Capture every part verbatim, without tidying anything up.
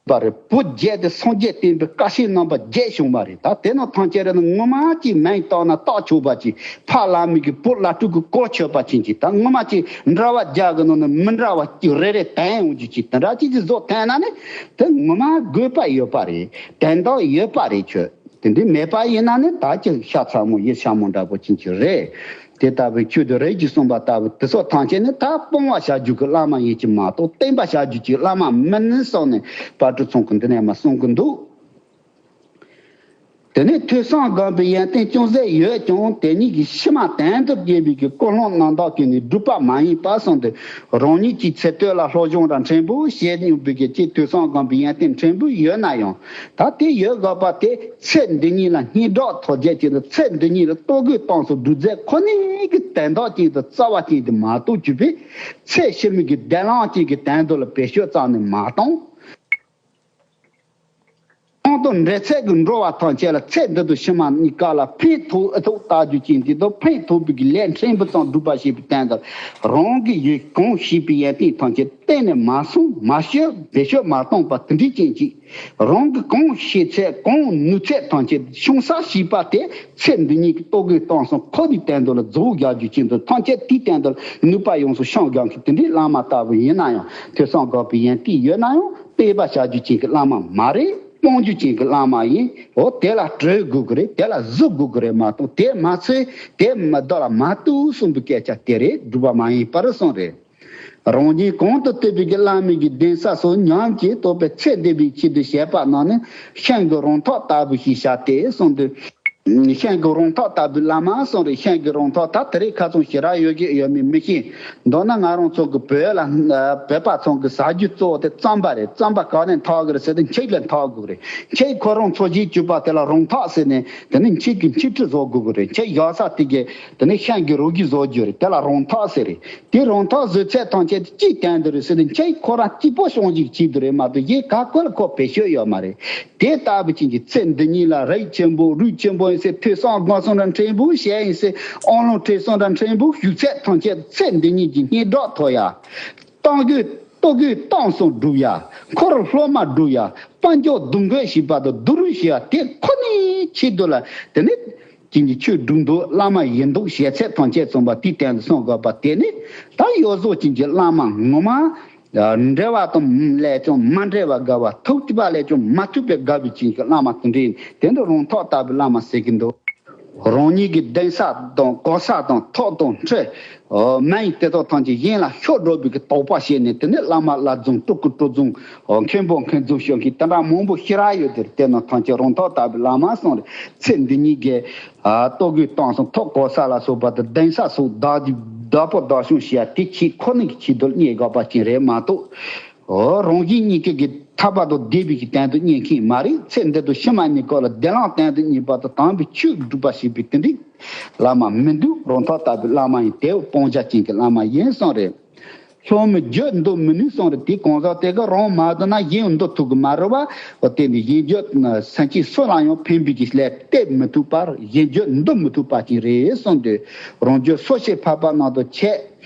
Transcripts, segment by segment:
པ་རེད། བོད་རྒྱལ་ཏེ་སངས་རྒྱས་བསྟན་པའི་བཀའ་བཞིན་རྣམ་པ་བརྒྱད་བྱུང་བ་རེད། ད་དེ་ནང་ཐམས་ཅད་རེད་ན་ངོ་མ་ཅིག་མིང་བཏགས་ན་རྟགས་ཆོད་པ་ཅིག་ཕ་བླ་མའི་གི་བུ་བླ་སྤྲུལ་གི་གོ་ཆོད་པ་ཅན་ཅིག་ད་ངོ་མ་ཅིག་འདྲ་བ་བརྒྱ་གི་ནང་ནས་མི་འདྲ་བ་ཅིག་རེ་རེ་དན་ཡོང་རྒྱུ་ཅིག་དེ་འདྲ་ཅིག་ཅིག་བཟོ་ཐན་ན་ནི་དེ་ངོ་མ་དགོས་པ་ཡོད་པ་རེད། དན་རྟགས་ཡོད་པ་རེད། ཁྱོད་དེ་འདྲའི་མེད་པ་ཡིན་ན་ནི་ད་ཅི་ཤ་ཚ་མོ་ཡིད་ཤ་མོ་འདྲ་པོ་ཅན་ཅིག་རེད། དེ་ལྟ་བུའི་ཆོས་དེ་རིགས་ཀྱིས་གསུངས་པ་ལྟ་བུ་དེ་སོགས་ཐམས་ཅད་ནི་ད་སྤོང་བ་བྱ་རྒྱུ་གི་བླ་མ་ཡིན་གྱི་མ་གཏོགས་བསྟན་པ་བྱ་རྒྱུ་གྱི་བླ་མ་མིན་གསུངས་ནས་དཔལ་སྤྲུལ་ཚང་གིས་འདི་ནས་མ་གསུང་གི་འདུག་དེ་ནས་ཐོས་བསམ་སྒོམ་པའི་ཡོན་ཏན་ཅུང་ཟད་ཡོད་ཀྱང་དེ་ཉིད་ཀྱི་ཕྱི་མ་དོན་དུ་སྐྱེ་བའི་གི་ཀུན་སློང་རྣམ་དག་གིས་ནི་སྒྲུབ་པ་མ་ཡིན་པར་གསུངས་ཏེ། རང་ཉིད་ཀྱི་ཚེ་སྟོད་ལ་སློབ་སྦྱོང་ར་ཕྲན་བུ་བྱེད་མྱོང་བའི་གི་ཅིག་ཐོས་བསམ་སྒོམ་པའི་ཡོན་ཏན་ཕྲན་བུ་ཡོད་ན་ཡང་ད་དེ་ཡོད་དགོས་པ་དེ་ཚེ་འདི་ཉིད་ལ་སྙན་གྲགས་ཐོབ་རྒྱུ་ཅིག་དང་ཚེ་འདི་ཉིད་ལ་ལྟོ་གོས་གཏམ་གསུམ་སྒྲུབ་རྫས་ཁོ་ནའི་གི་དོན་དག་ཅན་དང་རྩ་བ་ཅན་དུ་མ་གཏོགས་གྱུར་པའི་ཚེ་ཕྱི་མའི་གི་བདེ་བླག་ཅན་གྱི་དོན་དུ་ལ་བེད་སྤྱོད་རྩ་ནས་མ་གཏོང་། གང་དང་འབྲེལ་ཚད་ཀྱི་འགྲོ་བ་ཐམས་ཅད་ལ་ཚེ་འདི་དང་ཕྱི་མ་གཉིས་ཀ་ལ་ཕན་ཐོགས་ཨེ་ཐོགས་ལྟ་རྒྱུ་ཅན་དེ་དང་ཕན་ཐོགས་པའི་གི་ལས་ཕྲན་བུ་ཙམ་སྒྲུབ་པ་ཞེས་པའི་དོན་དུ་རང་གི་ཡུལ་གང་ཤེས་པའི་ཡོན་ཏན་ཐམས་ཅད་གཏན་ནས་མ་སོང་མ་ཤོར་བེད་སྤྱོད་མ་བཏང་པ་དེ་འདྲའི་ཅན་ཅིག་རང་གི་གང་ཤེས་ཚད་གང་ནུས་ཚད་ཐམས་ཅད་ཤོང་ས་ཤེས་པ་དེ་ཚེ་འདི་ཉིད་ཀྱི་ལྟོ་གོས་གཏམ་གསུམ་ཁོ་ནའི་དོན་དུ་ལ་རྫོགས་རྒྱག་རྒྱུ་ཅན་དུ་ཐམས་ཅད་དེའི་དོན་དུ་ནུས་པ་ཡོངས་སུ་ཤོང་རྒྱག་མཁན་དེ་འདྲའི་བླ་མ་ལྟ་བུ་ཡིན་ན་ཡང་ཐོས་བསམ་སྒོམ་པའི་ཡོན་ཏན་ཡོད་ན་ཡང་། སྤེལ་བ་བྱ་རྒྱུ་ཅན་གྱི་བླ་མ་མ་རེད། སྤོང་རྒྱུ་ཅན་གྱི་བླ་མ་ཡིན། འོ་དེ་ལ་གྲོས་དགོས་ཀྱི་རེད། དེ་ལ་གཟིགས་དགོས་ཀྱི་རེད་མ་གཏོགས་དེ་མ་ཚད་དེ་མི་བདག་ལ་མ་ལྟོས་གསུངས་པའི་སྐད་ཆ་དེ་རེད། སྒྲུབ་པ་མ་ཡིན་པར་གསུངས་རེད། རང་ཉིད་གོང་དུ་བསྟོད་པའི་གི་བླ་མའི་གི་གདན་ས་སོགས་ཉམས་ཀྱིས་རྟོགས་པའི་ཚེ་འདས་པའི་ཆེད་དུ་བྱས་པ་རྣམས་ནི་ཤིང་གི་རུ་ཐག་ལྟ་བུ་ཞེས་བྱ་སྟེ་གསུངས་ཏེ། ཤིང་གི་རུ་ཐག་ལྟ་བུའི་བླ་མ་གསུངས་རེད། ཤིང་གི་རུ་ཐག་ད་དེ་རིང་ཁ་སང་ཞེ་དྲག་ཡོད་ཀྱི་ཡོད་མེད་མི་ཤེས། མདོར་ན་ང་རང་ཚོ་གི་བོད་ལ་བོད་པ་ཚོ་གི་ཟ་རྒྱུ་གཙོ་བོ་དེ་རྩམ་པ་རེད། རྩམ་པ་ག་ནས་འཐག་གི་རེད་ཟེར་ཏེ་འཁྱིག་ལས་འཐག་དགོས་རེད། འཁྱིག་ཁོ་རང་འཚོ་བྱེད་སྤྱོད་པ་དེ་ལ་རུ་ཐག་ཟེར་ནས་དེ་ནས་འཁྱིག་གི་འཁྱིག་ཁྲི་བཟོ་དགོས་ཀྱི་རེད། འཁྱིག་བཞག་ས་དེ་གས་དེ་ནས་ཤིང་གི་རུ་གི་བཟོ་རྒྱུ་རེད། དེ་ལ་རུ་ཐག་ཟེར་རེད། དེ་རུ་ཐག་བཟོས་ཚད་ཐམས་ཅད་དེ་གཅིག་བསྟན་དུ་རེད་ཟེར་ཏེ་འཁྱིག་ཁོ་རང་གཅིག་པོ་བྱུང་ཞིག་བྱེད་དུ་རེད་མ་གཏོགས་གཞན་ག་གོ་ལ་ཁོ་བེད་སྤྱོད་ཡོད་མ་རེད། དེ་ལྟ་བུ་ཅན་གྱི་ཚེ་འདི་ཉིད་ལ་རིགས་ཆེན་པོ་རུས་ཆེན་པོ་ཡིན་ཟེར་ཐོས་བསམ་སྒོམ་གསུམ་འདྲ་ཕྲན་བུ་བྱས་ཡིན་ཟེར་ཨོང་ལོང་ཁྲིད་གསུམ་འདྲ་ཕྲན་བུ་ཞུགས་ཚད་ཐམས་ཅད་ཚེ་འདི་ཉིད་ཀྱི་སྙན་གྲགས་ཐོབ་ཡ། གཏམ་རྒྱུད་ལྟོ་གོས་གཏམ་གསུམ་སྒྲུབ་ཡ། འཁོར་སློབ་མ་སྒྲུབ་ཡ། དཔལ་འབྱོར་སྡུག་བསྔལ་ཞེས་པ་དང་སྡུག་རུས་ཞེས་པ་དེ་ཁོ་ནའི་ཆེད་དུ་ལ་དེ་ནི་ཅིག་གི་ཆོས་སྒྲུབ་འདུག་བླ་མ་ཡིན་འདུག་བྱས་ཚད་ཐམས་ཅད་མཚུངས་པ་དེའི་སྟེང་དུ་སོང་དགོས་པ་དེ་ནི་ད་ཡོ་བཟོ་ཅན་གྱི་བླ་མ་ངོ་མ། འབྲེལ་བ་དང་ལས་ཀྱང་མ་འབྲེལ་བ་དགའ་བ། ཐུག་པ་ལས་ཀྱང་མ་ཐུག་པའི་དགའ་བའི་ཅན་གྱི་བླ་མ་དེ་འདྲའི་དེ་འདྲ་རུ་ཐག་ལྟ་བུའི་བླ་མ་ཟེར་གྱི་འདུག་རང་ཉིད་ཀྱི་གདན་ས་དང་གོ་ས་དང་ཐོག་དང་ཁྲི། མ་ཡིན་དེ་དག་ཐམས་ཅད་གཞན་ལ་ཤོར་འགྲོ་བའི་གི་དོགས་པ་བྱས་ནས་དེ་ནས་བླ་མ་བླ་རྫོང་སྤྲུལ་སྐུ་སྤྲུལ་རྫོང་། མཁན་པོ་མཁན་རྫོང་ཞུ་མཁན་དེ་འདྲ་མང་པོ་ཞེ་དྲག་ཡོད་དེ། དེ་རྣམས་ཐམས་ཅད་རུ་ཐག་ལྟ་བུའི་བླ་མ་གསུངས་རེད། ཚེ་འདི་ཉིད་ཀྱི་ལྟོ་གོས་གཏམ་གསུམ་ཐོག་གོ་ས་ལ་སོགས་པ་དང་གདན་ས་སོགས་བདག་བདག་པོ་བདག་སྐྱོང་བྱེད་ཡ་དེ་ཆེད་ཁོ་ན་གི་ཆེད་དུ་རྙེད་དགོས་པ་ཅན་རེད་མ་གཏོགས། འོ་རང་བཞིན་གཉིས་ཀ་གི་ཐར་པ་དང་བདེ་བའི་གི་དོན་དུ་རྙེད་མཁན་མ་རེད། ཚེ་འདི་དང་ཕྱི་མ་གཉིས་ཀ་ལ་བདེ་བླག་དོན་དུ་རྙེད་པ་དང་དམ་པའི་ཆོས་སྒྲུབ་པ་ཞེས་པའི་དེ་འདྲའི་བླ་མ་མི་འདུག་རུ་ཐག་ལྟ་བུའི་བླ་མ་ཡིན་དེ་སྤང་བྱ་ཅན་གྱི་བླ་མ་ཡིན་གསུངས་རེད། སློབ་མའི་རྒྱུད་འདོར་མི་ནུས་གསུངས་རེད། དེ་གང་ཟག་དེ་ག་རང་མ་འདོར་ན་གཞན་འདོར་ཐུབ་གི་མ་རེད་བ། འོ་དེ་ནི་གཞན་རྒྱུད་སེམས་ཅན་སུ་ལ་ཡང་ཕན་པའི་གི་ལས་སྟེར་མི་ཐུབ་པར་གཞན་རྒྱུད་འདོར་མི་ཐུབ་པ་ཅིག་རེད་གསུངས་དུས་རང་རྒྱུད་སོ་སྐྱེ་འཕགས་པ་རྣམས་དང་ཁྱད་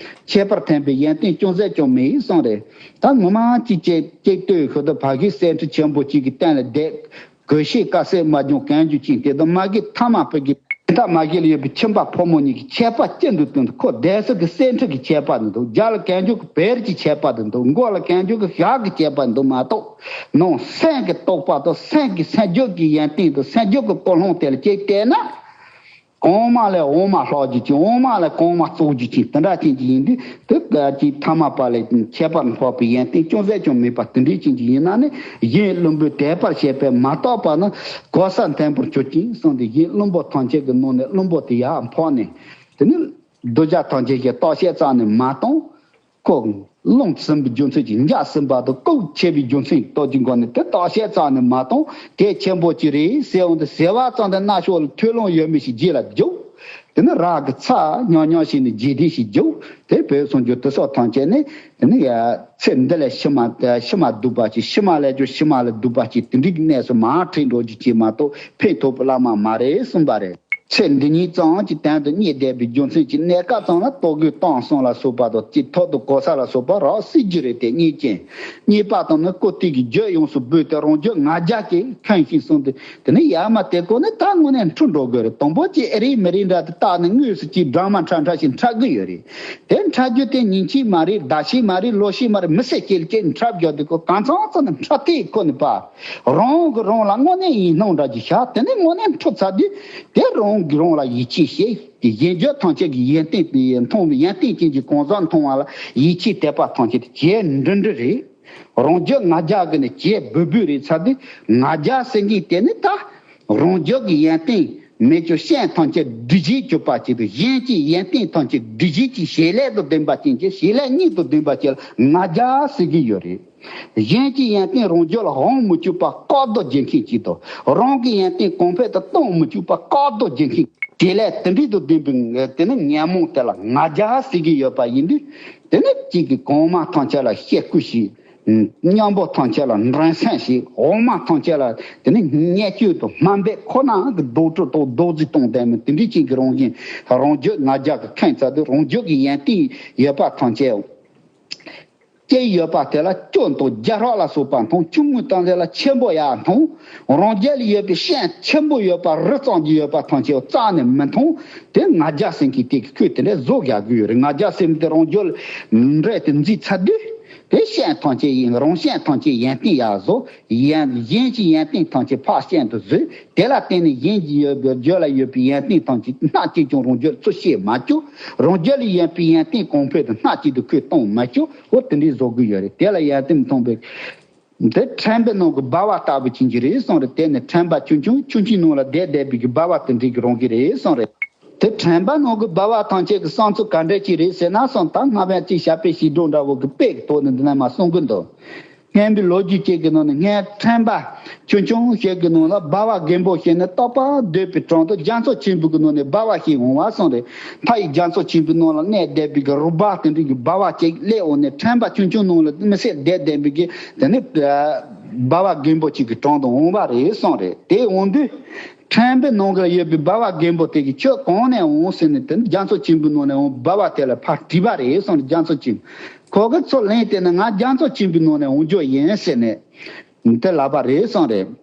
ཁྱད་པར་ཐོན་པའི་ཡོན་ཏན་ཅུང་ཟད་ཀྱང་མེད་གསུངས་རེད། ད་ངོ་མ་ཅིག་ཅིག་ཅིག་ལྟོས་ཤོད་དུ་ཕ་གི་གསེར་ཁྲི་ཆེན་པོ་གཅིག་གི་སྟེང་ལ་བསྡད། གོས་ཤེས་དཀའ་སེལ་མ་བྱུང་གང་རྒྱུ་ཅིག་དེ་དང་མ་གི་ཐ་མ་ཕ་གི་ཐ་མ་གི་ལ་ཡོད་པའི་ཁྱིམ་པ་ཕོ་མོ་གཉིས་ཀྱི་ཁྱད་པར་ཅི་འདུག་དུས་ཁོ་བསྡད་ས་གི་གསེར་ཁྲི་གི་ཁྱད་པར་འདུག་རྒྱ་ལ་གང་རྒྱུ་གི་བེར་གྱི་ཁྱད་པར་འདུག་མགོ་ལ་གང་རྒྱུ་གི་ཞྭ་གི་ཁྱད་པར་འདུག་མ་གཏོགས་ནང་སེམས་ཀྱི་རྟོགས་པ་དང་སེམས་ཀྱི་སེམས་རྒྱུད་ཀྱི་ཡོན་ཏན་དང་སེམས་རྒྱུད་ཀྱི་ཀུན་སློང་དེ་ལ་ཅིག་བལྟས་ན། གོང་མ་ལས་འོག་མ་ལྷག་རྒྱུ་ཅིག་འོག་མ་ལས་གོང་མ་བཙོག་རྒྱུ་ཅིག་དེ་འདྲ་ཅན་གྱི་ཡིན་དུས་དེ་ག་ཅིག་ཐ་མ་པ་ལས་ཁྱད་པར་འཕགས་པའི་ཡོན་ཏན་ཅུང་ཟད་ཀྱང་མེད་པ་དེ་འདྲ་ཅན་གྱི་ཡིན་ན་ནི་གཞན་བླུན་པོས་དད་པར་བྱས་པས་མ་བརྟགས་པ་ན་གོ་ས་མཐོན་པོར་གྱུར་ཅིང་གསུངས་ཏེ། གཞན་བླུན་པོ་ཐམས་ཅད་ཀྱི་ནང་ནས་བླུན་པོ་དེ་ཡར་འཕགས་ནས་དེ་ནི་གདུལ་བྱ་ཐམས་ཅད་ཀྱི་བརྟག་དཔྱད་རྩ་ནས་མ་གཏོང་། ཁོ་རླུང་ཟིན་པའི་རྒྱུ་མཚན་གྱིས་འཇའ་ཟིན་པ་དང་ལྐོག་ཆད་པའི་རྒྱུ་མཚན་གྱིས་ལྟོ་གྱི་མགོ་ནས་དེ་བརྟག་དཔྱད་རྩ་ནས་མ་གཏོང་། དེ་ཆེན་པོ་ཅིག་རེད་ཟེར་འོང་དུས་ཟེར་བ་ཙམ་དུ་སྣ་ཤོག་ལ་ཐོས་ལོང་ཡོད་མི་ཞིག་རྗེས་ལ་རྒྱུག་དེ་ནི་རག་གི་ཚ་ཉང་ཉང་ཞིག་ནས་རྗེས་དེ་ཞིག་རྒྱུག་དེ་བོད་སོང་རྒྱུ་དེ་སོགས་ཐམས་ཅད་ནི་དེ་ནི་ཡ་ཚེ་འདི་ལས་ཕྱི་མ་ཕྱི་མ་སྡུག་པ་ཅིག་ཕྱི་མ་ལས་ཀྱང་ཕྱི་མ་ལས་སྡུག་པ་ཅིག་དེ་འདྲའི་གནས་སུ་མར་ཁྲིད་འགྲོ་རྒྱུ་ཅིག་མ་གཏོགས་ཕན་ཐོགས་པའི་བླ་མ་མ་རེད་གསུངས་པ་རེད། ཚེ་འདི་ཉིད་ཙམ་གྱི་དོན་དུ་རྙེད་བསྡད་པའི་རྒྱུ་མཚན་གྱིས། གནས་སྐབས་ཙམ་ལ་ལྟོ་གོས་གཏམ་གསུམ་ལ་སོགས་པ་དང་། ཅིག་ཐོག་ཏུ་གོ་ས་ལ་སོགས་པ་རག་སྲིད་རྒྱུ་རེད་དེ། རྙེད་ཅིང་རྙེད་པ་དང་ནི་བཀུར་སྟི་གི་རྒྱུ་ཡོངས་སུ་བསྡུས་ཏེ། རང་རྒྱུད་ང་རྒྱལ་གྱིས་ཁེངས་ཤིང་གསུངས་ཏེ། དེ་ནས་ཡར་མར་དེ་ཀོ་ནི་ད་དངོས་གནས་འཁྲུག་འགྲོ་དགོས་རེད། དང་པོ་གཅིག་ཨེ་རེད་མི་རེད་འདྲ་དེ་བཏགས་ནས་དངོས་སུ་གཅིག་སྦྲང་མ་ཁྲ་ཁྲ་ཞིག་འཁྲབ་གི་ཡོད་རེད། དེ་འཁྲབ་རྒྱུ་དེ་ཉིན་གཅིག་མ་རེད། ཟླ་གཅིག་མ་རེད། ལོ་གཅིག་མ་རེད། མི་ཚེ་གཅིག་ལ་གཅིག་འཁྲབ་རྒྱུ་དེ་ཀོ་གང་ཚང་ཚང་ནས་འཁྲབ་སྟེ་ཁོ་ནི་པ། རང་གི་རང་ལ་དངོས་གནས་ཡིད་སྣང་འདྲ་ཅིག་ཤར། དེ་ནས་དངོས་གནས་འཁྲུག་ཚར་དུས། དེ་རང་གིས་རང་ལ་ཡིད་ཆེས་བྱེད། དེ་གཞན་རྒྱུད་ཐམས་ཅད་ཀྱི་ཡོན་ཏན་དེ་མཐོང་བའི་ཡོན་ཏན་ཅན་གྱི་གང་ཟག་མཐོང་བ་ལ་ཡིད་ཆེས་དད་པ་ཐམས་ཅད་དེ་ཇེ་འགྲིབ་འགྲིབ་རེད། རང་རྒྱུད་ང་རྒྱལ་གྱིས་ནི་ཇེ་སྦུབ་སྦུབ་རེད་ཚར་དུས། ང་རྒྱལ་ཟེར་མཁན་དེ་ནི་ད་རང་རྒྱུད་ཀྱི་ཡོན་ཏན་མེད་ཀྱང་སེམས་ཐམས་ཅད་སྒྲིབ་བྱེད་གྱུར་པ་ཅིག་དང་། གཞན་གྱི་ཡོན་ཏན་ཐམས་ཅད་སྒྲིབ་བྱེད་ཀྱི་བྱེད་ལས་དང་ལྡན་པ་ཅན་གྱི། བྱེད་ལས་གཉིས་དང་ལྡན་པ་ཅིག་ལ་ང་རྒྱལ་ཟེར་གྱི་ཡོད་རེད། གཞན་གྱི་ཡོན་ཏན་རང་རྒྱུད་ལ་དབང་མི་བཅུག་པ་བཀག་རྡོ་རྒྱག་མཁན་གཅིག་དང་། རང་གི་ཡོན་ཏན་གོང་འཕེལ་དུ་གཏོང་མི་བཅུག་པ་བཀག་རྡོ་རྒྱག་མཁན། བྱེད་ལས་དེ་འདྲ་དང་ལྡན་པའི་དེ་ནི་ཉོན་མོངས་དེ་ལ་ང་རྒྱལ་ཟེར་གྱི་ཡོད་པ་ཡིན་དུས། དེ་ནི་གཅིག་གིས་གོང་མ་ཐམས་ཅད་ལ་བཤད་ཁུལ་བྱེད། མཉམ་པོ་ཐམས་ཅད་ལ་འགྲན་སེམས་བྱེད། འོག་མ་ཐམས་ཅད་ལ་དེ་ནི་བརྙས་བཅོས་དང་དམའ་འབེབས། ཁོ་ན་གི་རྡོག་ཁྲེས་དང་རྡོག་རྫིས་གཏོང་བསྡད་མི་དེ་འདྲ་ཅིག་གི་རང་བཞིན། རང་རྒྱུད་ང་རྒྱལ་གྱིས་ཁེངས་ཚར་དུས། རང་རྒྱུད་ཀྱི་ཡོན་ཏན་ཡོད་པ་ཐམས་ཅད། སྐྱེས་ཡོད་པ་དེ་ལ་སྐྱོན་དང་རྒྱ་རོག་ལ་སོགས་པ་མཐོང་། ཆུང་ངུའི་སྟེང་དེ་ལ་ཆེན་པོ་ཡར་མཐོང་། རང་རྒྱུད་ལ་ཡོད་པའི་སེམས་ཆེན་པོ་ཡོད་པ། རི་ཙམ་གྱི་ཡོད་པ་ཐམས་ཅད་རྩ་ནས་མི་མཐོང་། དེ་ང་རྒྱལ་ཟེར་མཁན་དེ་གིས་ཁོས་དེ་འདྲ་བཟོ་རྒྱག་གི་ཡོད་རེད། ང་རྒྱལ་ཟེར་མཁན་དེ་རང་རྒྱུད་ལ་འདྲེས་ཏེ་འཛུལ་ཚར་དུས། དེ་སེམས་ཐམས་ཅད་ཡིན། རང་སེམས་ཐམས་ཅད་ཡོན་ཏན་ཡར་བཟོ། ཡན་གཞན་གྱི་ཡོན་ཏན་ཐམས་ཅད་ཕར་སེམས་དུ་བཟོས། དེ་ལ་བརྟེན་ནས་གཞན་གྱི་ཡོད་པའི་རྒྱུད་ལ་ཡོད་པའི་ཡོན་ཏན་ཐམས་ཅད་སྣ་གཅིག་ཀྱང་རང་རྒྱུད་ཚུར་ཤེས་མ་བཅུག་རང་རྒྱུད་ལ་ཡོད་པའི་ཡོན་ཏན་གོང་འཕེལ་དུ་སྣ་གཅིག་ཏུ་ཁོས་གཏོང་མ་བཅུག་འོ་དེ་འདྲའི་བཟོ་དགོས་ཡོད་རེད། དེ་ལ་ཡོན་ཏན་མཐོང་བའི། དེ་ཕྲེང་བའི་ནང་གི་སྦ་བ་ལྟ་བུ་ཅན་གྱི་རེད་གསུངས་རེད། དེ་ནི་ཕྲེང་བ་ཆུང་ཆུང་ཆུང་ཆུང་ནང་ལ་བསྡད་བསྡད་པའི་གི་སྦ་བ་དེ་འདྲའི་གི་རང་གི་རེད་གསུངས་རེད། དེ་ཕྲེང་བ་ནང་གི་སྦ་བ་ཐམས་ཅད་ཀྱི་བསམ་ཚུལ་ག་འདྲ་ཅིག་རེད་ཟེར་ན་གསུངས། ད་སྔ་མ་ཅིག་ཞབས་པད་ཞི་དྲག་འདྲ་བོ་གི་དཔེ་གི་ཐོག་ནས་འདི་ན་མར་གསུང་གི་འདུག་སྔོན་པའི་ལོ་རྒྱུས་ཅིག་གི་ནང་ནས། སྔོན་ཕྲེང་བ་ཆུང་ཆུང་ཞིག་གི་ནང་ལ་སྦ་བ་རྒན་པོ་ཞིག་ནི་རྟག་པར་སྡོད་པའི་དྲུང་དུ་རྒྱ་མཚོ་ཆེན་པོ་གི་ནང་ནས་སྦ་བ་ཞིག་འོང་བ་གསུངས་རེད། མཐའ་ཡི་རྒྱ་མཚོ་ཆེན་པོའི་ནང་ལ་གནས་བསྡད་པའི་གི་རུ་སྦ་དེ་འདྲའི་གི་སྦ་བ་ཅིག་སླེབས་འོང་ནས། ཕྲེང་བ་ཆུང་ཆུང་ནང་ལ་མི་ཚེ་བསྡད་བསྡད་པའི་གི་དེ་ནི་སྦ་བ་རྒན་པོ་ཅིག་གི་དྲུང་དུ་འོང་བ་རེད་གསུངས་རེད། དེ་འོང་དུས། ཕྲེང་བའི་ནང་གི་ཡོད་པའི་སྦ་བ་རྒན་པོ་དེ་གིས་ཁྱོད་གང་ནས་འོང་ཟེར་ནས། དེ་ནི་རྒྱ་མཚོ་ཆེན་པོའི་ནང་ནས་འོང་། སྦ་བ་དེ་ལ་ཕར་དྲིས་པ་རེད་གསུངས་ནས། རྒྱ་མཚོ་ཆེན་པོ་ཁོ་གིས་ཚུར་ལན་བཏབ་ནས། ང་རྒྱ་མཚོ་ཆེན་པོའི་ནང་ནས་འོང་རྒྱུ་ཡིན་ཟེར་ནས་དེ་ལབ་པ་རེད་གསུངས་རེད།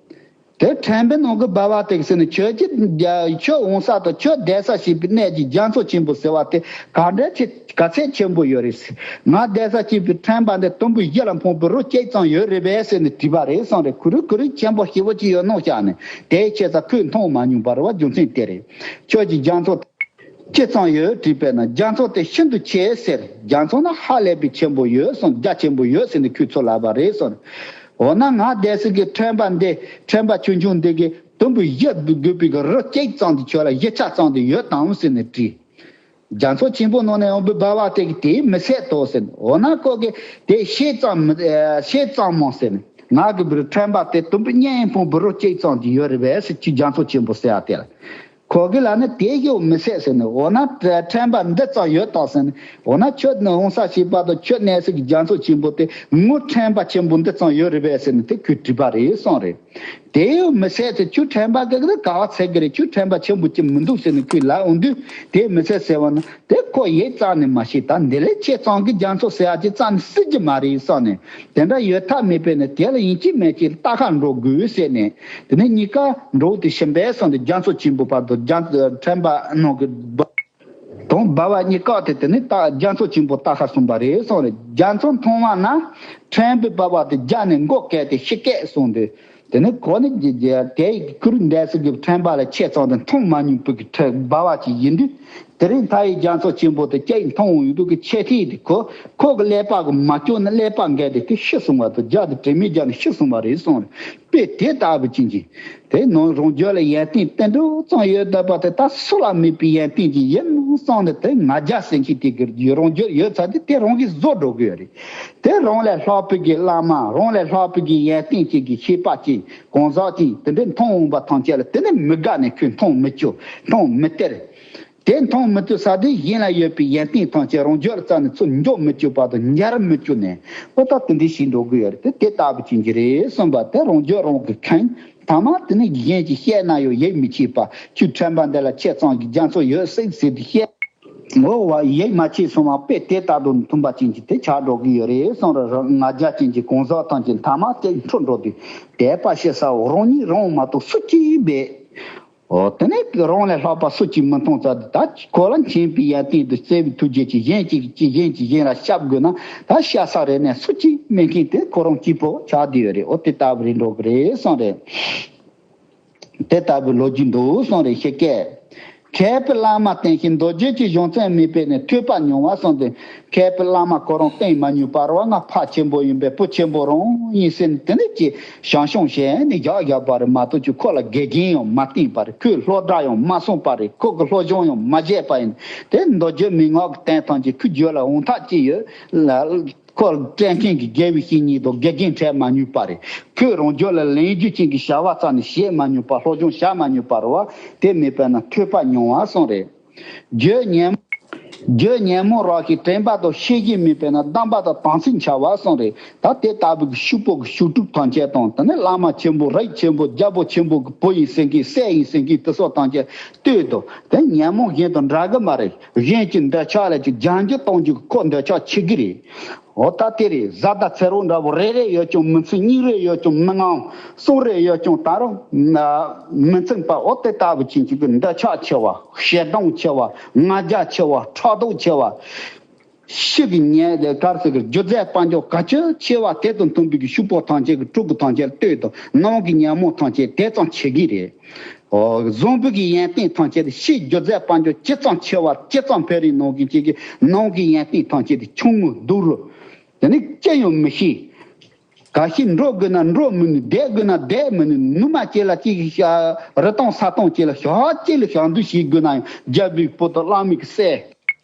དེ་ཕྲེང་བའི་ནང་གི་སྦ་བ་དེ་གིས་ཟེར་ནས། ཁྱོད་ཀྱི་རྒྱ་ཁྱོད་འོང་ས་དང་ཁྱོད་བསྡད་ས་བྱས་པའི་གནས་ཀྱི་རྒྱ་མཚོ་ཆེན་པོ་ཟེར་བ་དེ་ག་འདྲ་ཆེ་ག་ཚད་ཆེན་པོ་ཡོད་རེད་ཟེར། ང་བསྡད་ས་བྱས་པའི་ཕྲེང་བ་འདི་དུམ་བུ་བཞི་ལ་འཕངས་པའི་རི་གཅིག་ཙམ་ཡོད་རེད་པས་ཟེར་ནས་དྲིས་པ་རེད་གསུངས་རེད། གུ་རུ་གུ་རུ་ཆེན་པོ་ཞེ་པོ་ཅིག་ཡོད་ནོ་བྱས་ནས། དེའི་ཆེ་ས་ཁོས་མཐོང་མ་མྱོང་བ་རེད་བ། རྒྱུ་མཚན་དེ་རེད། ཁྱོད་ཀྱིས་རྒྱ་མཚོ་ཅི་ཙམ་ཡོད་དྲིས་པས་ན། རྒྱ་མཚོ་དེ་ཤིན་ཏུ་ཆེ་ཟེར། རྒྱ་མཚོ་ན་ཧ་ལས་པའི་ཆེན་པོ་ཡོད་གསུངས། རྒྱ་ཆེན་པོ་ཡོད་ཟེར་ནས་ཁོས་ཚུར་ལབ་པ་རེད་གསུངས། འོ་ན་ང་བསྡད་ས་གི་ཕྲེང་བ་འདི། ཕྲེང་བ་ཆུང་ཆུང་འདི་གི་དུམ་བུ་བཞི་དགོས་པའི་གི་རི་གཅིག་ཙམ་དེ་ཁྱོད་ལ་བཞི་ཆ་ཙམ་དེ་ཡོད་དམ་ཟེར་ནས་དྲིས། རྒྱ་མཚོ་ཆེན་པོ་ནང་ནས་འོང་བའི་སྦ་བ་དེ་གིས་དེ་མི་སྲིད་དོ་ཟེར་ནས། འོ་ན་ཁོ་གིས་དེ་ཤེས་ཙམ་མི་ཤེས་ཙམ་མོ་ཟེར་ནས། ང་གི་བུར་ཕྲེང་བ་དེ་དུམ་བུ་གཉིས་འཕངས་པའི་རི་གཅིག་ཙམ་དེ་ཡོད་རེད་པས་ཟེར། ཁྱོད་རྒྱ་མཚོ་ཆེན་པོ་ཟེར་ཡ་དེ་ལ། ཁོ་གིས་ལབ་ནས་དེ་ཡོད་མི་སྲིད་ཟེར་ནས། འོ་ན་ཕྲེང་བ་འདི་ཙམ་ཡོད་དམ་ཟེར་ནས། འོ་ན་ཁྱོད་ནི་འོང་ས་བྱས་པ་དང་ཁྱོད་གནས་ས་གི་རྒྱ་མཚོ་ཆེན་པོ་དེ་ངའི་ཕྲེང་བ་ཆེན་པོ་འདི་ཙམ་ཡོད་རེད་པས་ཟེར་ནས་དེ་ཁོས་དྲིས་པ་རེད་གསུངས་རེད། དེ་ཡང་མི་སྲིད་ཟེར། ཁྱོད་ཕྲེང་བ་གི་ག་བ་ཚད་གི་རེད། ཁྱོད་ཕྲེང་བ་ཆེན་པོ་ཅིག་མི་འདུག་ཟེར་ནས་ཁོས་ལབ་འོང་དུས། དེ་མི་སྲིད་ཟེར་བ་ན། དེ་ཁོ་ཡིད་རྩ་ནས་མ་ཤེས། ད་འདི་ལས་ཆེ་ཙམ་གྱི་རྒྱ་མཚོ་ཟེར་ཡ་ཅིག་རྩ་ནས་སྲིད་ཀྱི་མ་རེད་བསམ་ནས། དེ་འདྲ་ཡོད་ཐབས་མེད་པས་ནས། དེ་ལ་ཡིན་གཅིག་མིན་གཅིག་ལྟ་ག་འགྲོ་དགོས་ཟེར་ནས། དེ་ནས་གཉིས་ཀ་འགྲོ་དེ་ཕྱིན་པས་སོང་སྟེ། རྒྱ་མཚོ་ཆེན་པོ་བར་དུ་རྒྱ་ཕྲེང་བ་ནང་གི་དང་སྦ་བ་གཉིས་ཀ་དེ། དེ་ནས་ད་རྒྱ་མཚོ་ཆེན་པོ་ལྟ་ག་སོང་བ་རེད་གསུངས་རེད། རྒྱ་མཚོ་མཐོང་བ་ན་ཕྲེང་བའི་སྦ་བ་དེ་རྒྱ་ནས་མགོ་བཀལ་ཏེ་ཤི་སྐད་གསུངས་ཏེ། དེ་ནས་ཁོ་ནི་རྒྱ་རྒྱ་དེ་གུ་རུ་འདས་སོ་གི་ཕྲེང་བ་ལས་ཆེ་ཙམ་དེ་མཐོང་མ་མྱོང་བའི་གི་ཕྲེང་སྦ་བ་ཅིག་ཡིན་དུས། དེ་རིང་མཐའ་ཡི་རྒྱ་མཚོ་ཆེན་པོ་དེ་ཅིག་མཐོང་ཡོང་དུས་ཀྱི་ཆེ་ཐིག་དེ་ཁོ་ཁོ་གི་ཀླད་པ་གི་མ་བཅོས་ན་ཀླད་པ་འགས་ཏེ་དེ་ཤི་སོང་བ་དང་། རྒྱ་དེ་དྲན་མེད་རྒྱ་ནས་ཤི་སོང་བ་རེད་གསུངས་རེད། དཔེ་དེ་ལྟ་བུ་ཅན་གྱི་དེ་ནང་རང་རྒྱུད་ལ་ཡོན་ཏན་དེ་འདྲ་ཙམ་ཡོད་བསྡད་པ་དེ། ད་སུ་ལ་མེད་པའི་ཡོན་ཏན་ཅིག་ཡིན་བསམ་ནས། དེ་ང་རྒྱལ་ཟེར་མཁན་དེ་གི་རང་རྒྱུད་ཡོད་ཚར་དུས། དེ་རང་གིས་བཟོ་འགྲོ་གི་ཡོད་རེད། དེ་རང་ལས་ལྷག་པའི་གི་བླ་མ། རང་ལས་ལྷག་པའི་གི་ཡོན་ཏན་ཅན་གྱི་ཤེས་པ་ཅན་གང་ཟག་ཅིག་དེ་འདྲ་མཐོང་འོང་བ་ཐམས་ཅད་ལ། དེ་ནི་མི་དགའ་ནས་ཁོས་མཐོང་མི་བཅུག་མཐོང་མི་སྟེར། དེ་མཐོང་མི་ཐུབ་ས་དེ་གཞན་ལ་ཡོད་པའི་ཡོན་ཏན་ཐམས་ཅད་རང་རྒྱུད་ལ་རྩ་ནས་ཚུར་འཇོག་མི་བཅུག་པ་དང་འབྱར་མི་བཅུག་ནས། ཨོ་ད་དེ་འདྲ་ཞིག་འགྲོ་གི་ཡོད་རེད། དེ་དེ་ལྟ་བུ་ཅན་གྱི་རེད་གསུངས་པ་དེ། རང་རྒྱུད་རང་གིས་མཁྱེན། ཐ་མ་དེ་ནི་གཞན་གྱིས་བཤད་ན་ཡང་ཡིད་མི་ཆེས་པ། ཁྱོད་ཁྲམ་པ་འདི་ལ་ཁྱེད་ཚང་གི་རྒྱ་མཚོ་ཡོད་སྲིད་ཟེར་དུས་བཤད། ངོ་བ་ཡིད་མ་ཆེས་སོང་བ་དཔེ་དེ་ལྟ་དུ་མཐུན་པ་ཅན་གྱི་དེ་ཆགས་འགྲོ་གི་ཡོད་རེད་གསུངས་རེད། ང་རྒྱལ་ཅན་གྱི་གང་ཟག་ཐམས་ཅད་མཐའ་མ་དེ་འཁྲུལ་འགྲོ་དུས་དད་པ་བྱེད་ས་འོ་རང་ཉིད་རང་མ་གཏོགས་སུ་གཅིག་མེད། འོ་དེ་ནས་རང་ལས་ལྷག་པ་སུ་གཅིག་མི་མཐོང་ཙང་དེ་ད་ཁོ་ལ་མཁྱེན་པའི་ཡོན་ཏན་དང་བརྩེ་བའི་ཐུགས་རྗེ་གྱིས་གཞན་གཅིག་གིས་གཞན་གྱིས་གཞན་ལ་བཤད་དགོས་ན་ད་བཤད་ས་རེད་ནས་སུ་གཅིག་མེད་མཁན་དེ་ཁོ་རང་གཅིག་པོ་ཆགས་བསྡད་ཡོད་རེད། འོ་དེ་ལྟ་བུ་རེད་འགྲོ་གི་རེད་གསུངས་རེད། དེ་ལྟ་བུའི་ལོ་རྒྱུས་འདུག་གསུངས་རེད། ཞེས་སྐད། མཁས་པའི་བླ་མ་བསྟེན་ཞིང་མདོ་རྒྱུད་ཀྱི་གཞུང་ཚད་མེད་པས་ནི་ཐོས་པ་ཉུང་བ་གསུངས་ཏེ། མཁས་པའི་བླ་མ་ཁོ་རང་བསྟེན་མ་ཉུང་བ་རེད་བ། ང་ཕ་ཆེན་པོ་ཡིན་པས་བུ་ཆེན་པོ་རང་ཡིན་ཟེར་ནས་དེ་ནས་ཀྱི་ཞང་ཞུང་བྱས་ནས་བཞག་བཞག་པ་རེད་མ་གཏོགས་ཀྱི་ཁོ་ལ་དགེ་རྒན་ཡང་མ་བསྟེན་པ་རེད། ཁོས་སློབ་གྲྭ་ཡང་མ་སོང་པ་རེད། ཁོ་གི་སློབ་སྦྱོང་ཡང་མ་བྱས་པ་ཡིན། དེ་མདོ་རྒྱུད་མན་ངག་གི་དོན་ཐམས་ཅད་ཁོའི་རྒྱུད་ལ་འོང་ཐག་ཅིག་ཡོད་ལ། ཁོ་སྤྲད་མཁན་གྱི་དགེ་བའི་བཤེས་གཉེན་དང་དགེ་རྒན་འཕྲད་མ་མྱོང་པ་རེད། ཁོས་རང་རྒྱུད་ལ་ལེན་རྒྱུ་ཅན་གྱི་བྱ་བ་རྩ་ནས་བྱེད་མ་མྱོང་པ། སློབ་སྦྱོང་བྱ་མ་མྱོང་པ་རེད་བ། དེ་མེད་པས་ན་ཐོས་པ་ཉུང་བ་གསུངས་རེད། རྒྱུད་ཉོན་རྒྱུད་ཉོན་མོངས་རང་གིས་དྲན་པ་དང་ཤེས་བཞིན་མེད་པས་ན་སྡོམ་པ་དང་དམ་ཚིག་འཆལ་བ་གསུངས་རེད། ད་དེ་ལྟ་བུའི་ཤུག་པོ་གི་ཤུག་དྲུག་ཐམས་ཅད་དང་དེ་ནས་བླ་མ་ཆེན་པོ་རིགས་ཆེན་པོ་རྒྱལ་པོ་ཆེན་པོ་གི་བུ་ཡིན་ཟེར་མཁན་སྲས་ཡིན་ཟེར་མཁན་དེ་སོགས་ཐམས་ཅད་ལྟོས་དང་དེ་ཉོན་མོངས་གཞན་དང་འདྲ་གི་མ་རེད། གཞན་གྱི་འདོད་ཆགས་ལ་ཅིག་སྦྱང་རྒྱུ་གཏོང་རྒྱུ་གི་ཁོ་འདོད་ཆགས་ཆེ་གི་རེད། འོ་ད་དེ་རེད། གཟའ་དང་ཚེ་རོགས་འདྲ་བོ་རེ་རེ་ཡོད་ཀྱང་མི་འཚིག་གཉིས་རེ་ཡོད་ཀྱང་མི་ངང་། གསུམ་རེ་ཡོད་ཀྱང་ད་རུང་མི་འཚིག་པ། འོ་དེ་ལྟ་བུ་ཅན་གཅིག་གི་འདོད་ཆགས་ཆེ་བ། ཞེ་སྡང་ཆེ་བ། ང་རྒྱལ་ཆེ་བ། ཕྲག་དོག་ཆེ་བ། ཤི་གི་ཉེ་དེ་གར་ཟེར་གི་རྒྱུ་རྫས་དཔལ་འབྱོར་ག་ཚོད་ཆེ་བ་དེ་དང་མཐུན་པའི་གི་ཤུག་པོ་ཐམས་ཅད་ཀྱི་དྲུག་གི་ཐམས་ཅད་ལྟོས་དང་ནང་གི་ཉོན་མོངས་ཐམས་ཅད་དེ་ཙམ་ཆེ་གི་རེད། ཨོ། བཟང་པོ་གི་ཡོན་ཏན་ཐམས་ཅད་ཕྱིའི་རྒྱུ་རྫས་དཔལ་འབྱོར་ཇི་ཙམ་ཆེ་བ་ཇི་ཙམ་འཕེལ་རིམ་ནང་གི་ཅིག་གི་ནང་གི་ཡོན་ཏན་ཐམས་ཅད་དེ་ཆུང་ངུ་སྡུག་རུ། དེ་ནི་ཅི་ཡང་མི་ཤེས། ག་ཤེད་འགྲོ་དགོས་ན་འགྲོ་མི་ནུས། བསྡད་དགོས་ན་བསྡད་མི་ནུས། ནུ་མ་ཅིག་ལ་ཅིག་རི་སྟོང་ས་སྟོང་ཅིག་ལ་ཞག་ཅིག་ལ་ཞག་འདུས་བྱེད་དགོས་ན་ཡང་རྒྱལ་པོའི་བུ་དང་བླ་མའི་སྲས།